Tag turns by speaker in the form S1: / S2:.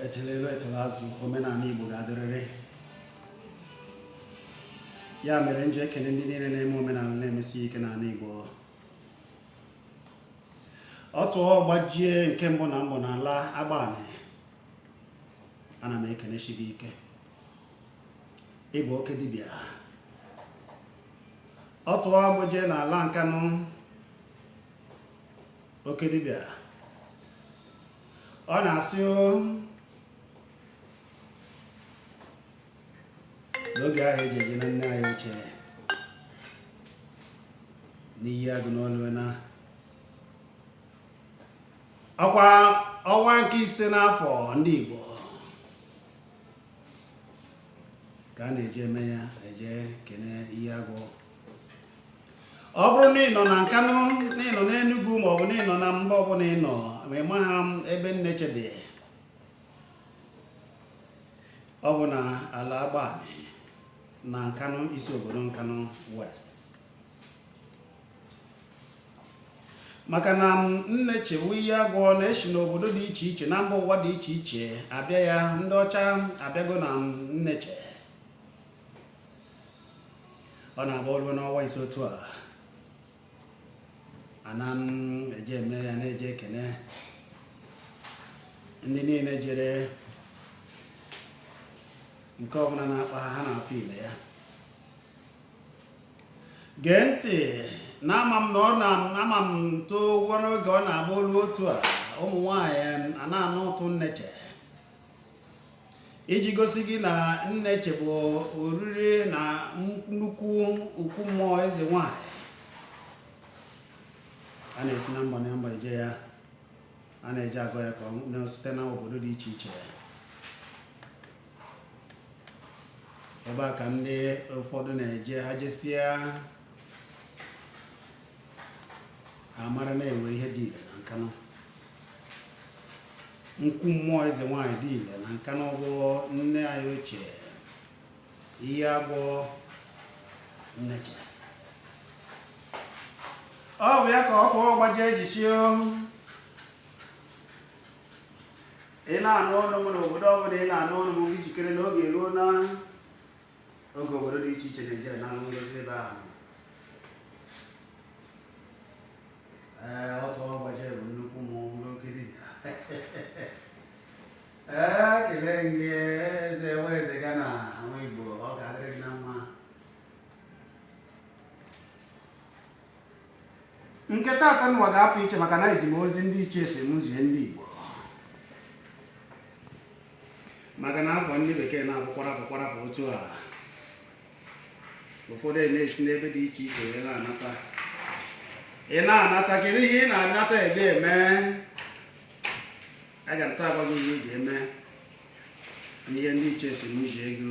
S1: Etela elu etela azụ, omenala Igbo ga-adịrịrị. Ya mere m ji ekene ndị niile na-eme omenala na-emesi ike n'ala Igbo. Ọ tụọ ọgbajie nke mbụ na mbụ n'ala Agbani, ana m ekenesi gị ike, ị bụ oke dibịa. Ọ tụọ agbụje n'ala Nkanụ, oke dibịa, ọ na-asị n'oge ahụ eji eje na nne anyị ochie n'iyi agụ n'ọlụ na ọkwa ọnwa nke ise n'afọ ndị Igbo ka a na-eji eme ya, eje kene iyi agụ. Ọ bụrụ na ị nọ na Nkanụ, na ị nọ n'Enugu maọbụ na ị nọ na mba ọbụla ị nọ, ma ị maha ebe Nneche dị, ọ bụ na ala Agbani na Nkanụ, isi obodo Nkanụ West, maka na Nneche bụ iyi agụ na-esi n'obodo dị iche iche na mba ụwa dị iche iche abịa ya. Ndị ọcha abịago na Nneche. Ọ na-abụ o luo n'ọnwa ise otu a, ana m eje eme ya, na-eje ekene ndị niile jere nke ọbụla na-akpa ha, ha na-afụ ile ya. Gee ntị na ama m na ọ na ama m too nwere oge ọ na-agba olu otu a, ụmụ nwaanyị a na-ana ụtụ Nneche iji gosi gị na Nneche bụ oriri na nnukwu ukwu mmụọ eze nwanyị. A na-esi na mba na mba eje ya, a na-eje agọ ya ka ọ site na obodo dị iche iche. Ebe a ka ndị ụfọdụ na-eje, ha jesia, ha mara na-enwe ihe dị ile na Nkanụ. Nkwu mmụọ eze nwaanyị dị ile na Nkanụ bụ nne anyị ochie iyi agwọ Nneche. Ọ bụ ya ka ọ tụọ ọgbaje eji sie. Ị na-anụ ọnụ m n'obodo ọbụla ị na-anụ ọnụ m, gị jikere na oge eruo na oge obodo dị iche iche na-eje na ngozi ebe ahụ. Ee, ọ tụọ ọgbaje bụ nnukwu mmụọ, bụrụ oke dibịa. Ee, kelee gị, eze nwa eze Gana nwa Igbo, ọ ga-adịrị gị na mma. Nke taata nwa ga-apụ iche maka na eji m ozi ndị ichie si m zie ndị Igbo, maka na afọ ndị bekee na-abụ kwarapụ kwarapụ otu a, ụfọdụ na-esi n'ebe dị iche iche wee na-anata. Ị na-anata, kedu ihe ị na-anata ebe eme? Aga m taa agwa gị ihe ị ga-eme n'ihe ndị ichie si m zie ego.